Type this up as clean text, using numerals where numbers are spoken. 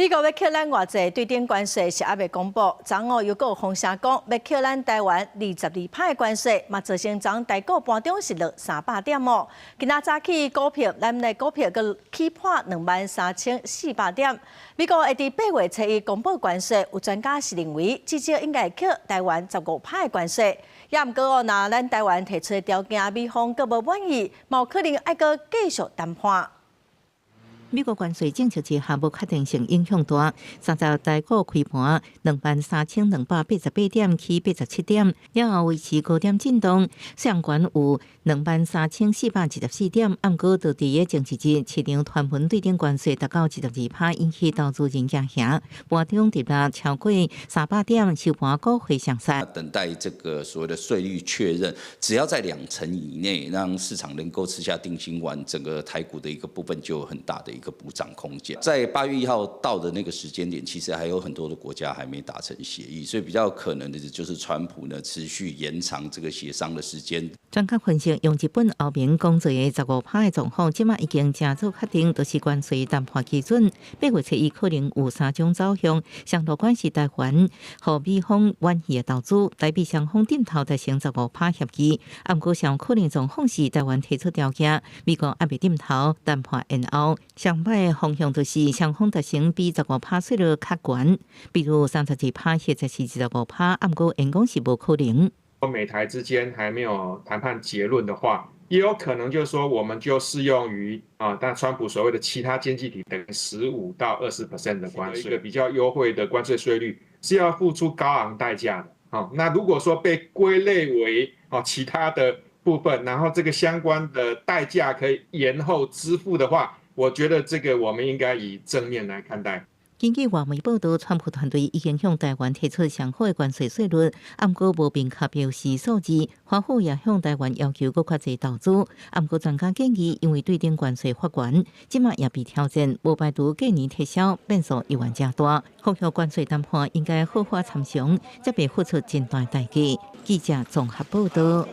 美國欲扣咱偌濟對等關稅是猶未公布，昨昏又閣有風聲講欲扣咱台灣22趴的關稅，嘛造成昨台股盤中是落300點哦。今仔早起股票，咱的股票閣起破23,400點。美國會佇8月初一公布關稅，有專家是認為至少應該扣台灣15趴的關稅。也毋過哦，若咱台灣提出的條件，美方閣無滿意，嘛有可能愛閣繼續談判。美國關稅政策之下，無確定性影響大。30台股開盤23,288點起87點，了後維持高點震盪，上懸有23,424點。毋過，就佇個前一日，市場傳聞對等關稅達到22趴，引起投資人驚嚇。盤中跌落超過300點，收盤股回上殺。等待這個所謂的稅率確認，只要在2成以內，讓市場能夠吃下定心丸，整個台股的一個部分就有很大的一個補漲空間。在8月1號到的那個時間點，其實還有很多的國家還沒達成協議，所以比較可能的就是川普呢持續延長這個協商的時間。專家分析，用日本、歐盟講做的15趴的狀況，這馬已經誠早確定，就是關稅談判基準。8月初一可能有三種走向，上樂觀是台灣予美方滿意的投資，台美雙方點頭達成十五趴協議。毋過上可能狀況是台灣提出條件，美國猶未點頭談判延後。上歹的方向就是雙方達成比十五趴稅率較懸，比如32趴或者是25趴，毋過因講是無可能。美台之間還沒有談判結論的話，也有可能就是說，我們就適用於啊，但川普所謂的其他經濟體等15到20% 的關稅，一個比較優惠的關稅稅率是要付出高昂代價的。好，那如果說被歸類為啊其他的部分，然後這個相關的代價可以延後支付的話，我覺得這個我們應該以正面來看待。根據外媒報道，川普團隊已經向台灣提出上好的關稅稅率，毋過無明確表示數字。華府也向台灣要求閣較濟投資，毋過專家建議，因為對等關稅法源，這馬也被挑戰，無排除隔年撤銷，變數猶原誠大。呼籲關稅談判應該好好參詳，才袂付出真大代價。記者綜合報道。